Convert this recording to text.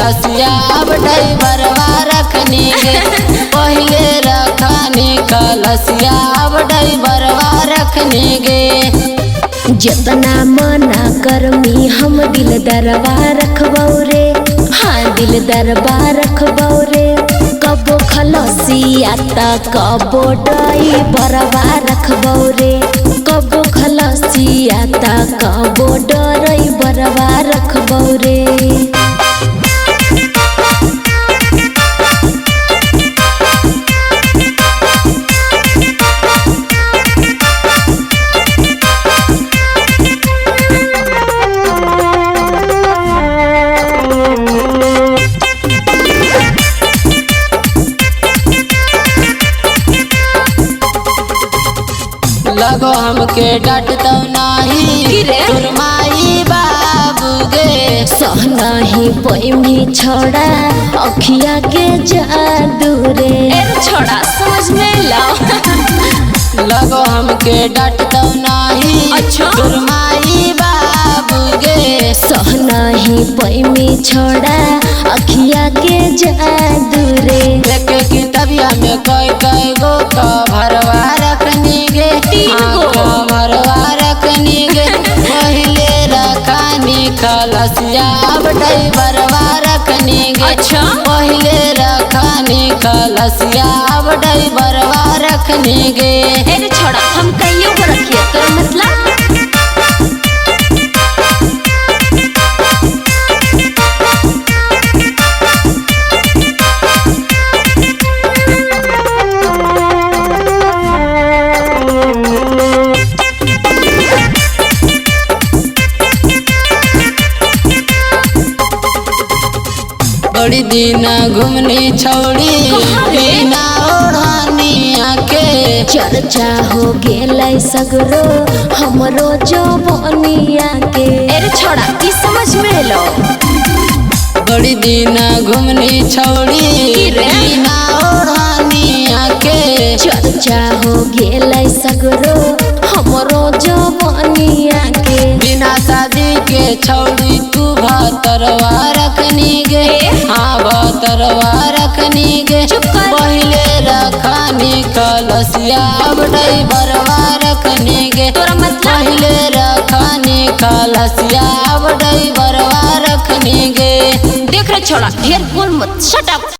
खलसिया अब ड्राइवरवा रखनी गे। पहिले रखनी खलसिया अब ड्राइवरवा रखनी गे। जितना मना करमी हम दिल दरवा रखबौ रे, हाँ दिल दरवा रखबौ रे। कबो खलसिया त कबो ड्राइवरवा रखबौ रे, कबो खलसिया त कबो ड्राइवरवा रखबौ रे। लगो हमके डांटतो नाही तोर माई बाबू गे। सह नाही पैमी छोड़ा अखिया के जादू रे। ए छोड़ा समझ में लाओ। लगो हमके डांटतो नाही अच्छा? तोर माई बाबू गे। सह नाही पैमी छोड़ा अखिया के जादू रे। देख के तबिया में कई कई गो कभरवा रखनी गे। तीन गो। कभरवा रखनी गे। पहिले रखनी खलसिया अब ड्राइवरवा रखनी गे। अच्छा? पहिले रखनी खलसिया अब ड्राइवरवा रखनी गे। ए छोड़ा हम कहियो को रखिए तोरा मतलब। बड़ी दिन घूमनी छौड़ी बिना ओढ़निया के। चर्चा हो गेलै सगरो हमरो जवनिया के। ए छोड़ा की समझ में लो। बड़ी दिन घूमनी छौड़ी बिना ओढ़निया के। चर्चा हो गेलै सगरो हमरो जवनिया के। बिना शादी के छौड़ी तू भतरवा रखनी गे। हाँ भतरवा रखनी गे। पहिले रखनी खलसिया अब ड्राइवरवा रखनी गे। तोरा मतलब? पहिले रखनी खलसिया अब ड्राइवरवा रखनी गे। देख रे छोड़ा ढेर बोल मत, शट अप।